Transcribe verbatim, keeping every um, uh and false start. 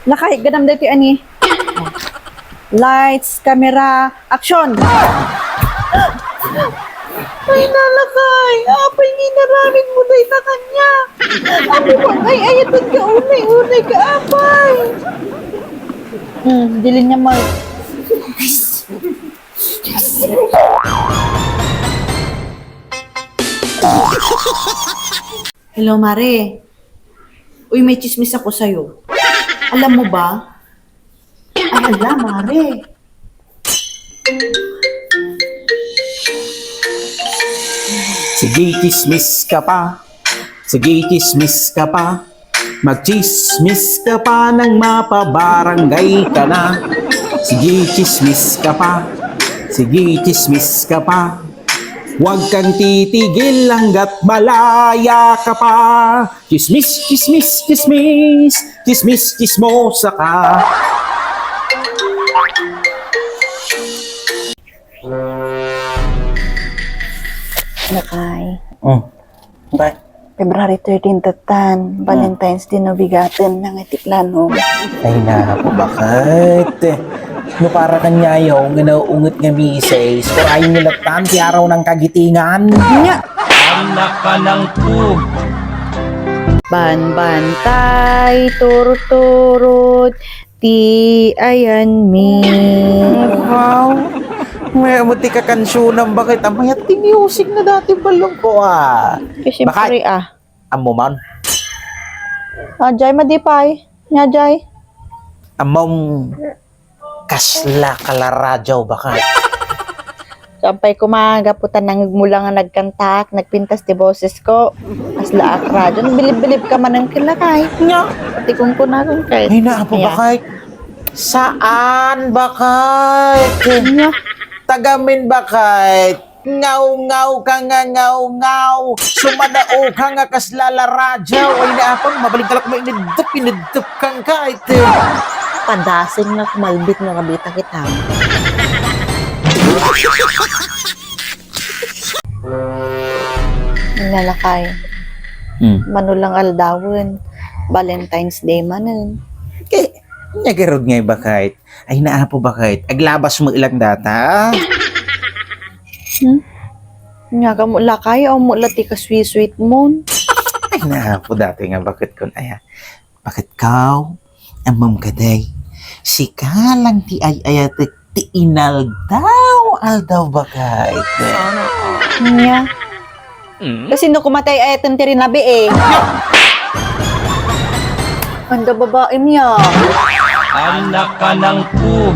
Lakay, ganam daytoy ani. Lights, camera, action! Ay, nalakay! Apay nga inaramid mo dayta kaniak? Apay, ay, ayaten ka, unay, unay ka, apay! Hmm, dili niya mag- Hello, Mare. Uy, may chismis ako sa'yo. Alam mo ba? Ay, hala, Mare. Sige, chismis ka pa. Sige, chismis ka pa. Magchismis ka pa nang mapabarangay ka na. Sige, chismis ka pa. Sige, chismis ka pa. Huwag kang titigil hanggat malaya ka pa. Chismis, chismis, chismis. Chismis, chismosa ka. Lakay. Oh. Ba? February thirteen tattan, Valentine's Day no bigaten nga ti plano. Ay, naku, bakit? No para kanyayo, nga naunget nga misis, kurayon nyo latan ti araw ng kagitingan. Nya. Anak ka ng pu. Banbantay, turturut, ti ayan mi. Wow. May mo ti kakansyunan, bakit? Amayat ti music na dati balong ko, ah. Kasi Bakit? siyempre, ah. Ammo man. Ah, Jai, madipay. Nya, Jai. Ammom kasla ka la radyo, bakit? Sampay ko, ma, gapu ta nangegmo la nga nagkantaak, nagpintas ti boses ko. Kasla ak radyo. Bilib-bilib ka man ang kilakay. Nya. Pati kung kunakan kay. Ay, naapo, Yeah. bakit? Saan, bakit? Nya. Tagamin, bakit? Ngaw-ngaw ka nga ngaw-ngaw. Sumanao ka nga kasla la radyo. Ay, naapang mabaling kalak mo inidep, inidep kang ka. Ito. Padasin nga kumalbit nga kabita kita. Nalakay. Hmm. Mano lang aldawen. Valentine's Day manen. Kay, nyagarod nga bakit? Ay, naapo bakit? Aglabas mo ilang data? Hmm? Nyaga mo lakay, o mo la ti kasweet-sweet mo. Ay, naapo dati nga bakit kun, aya. Bakit kaw? Amam ka, day. Sika lang ti ay-ayatek ti inaldaw, aldaw bakit? Nya. Mm. Kasi no kumatay ay atin ti rinabi eh. Anda babae niya. Anak ka ng pu.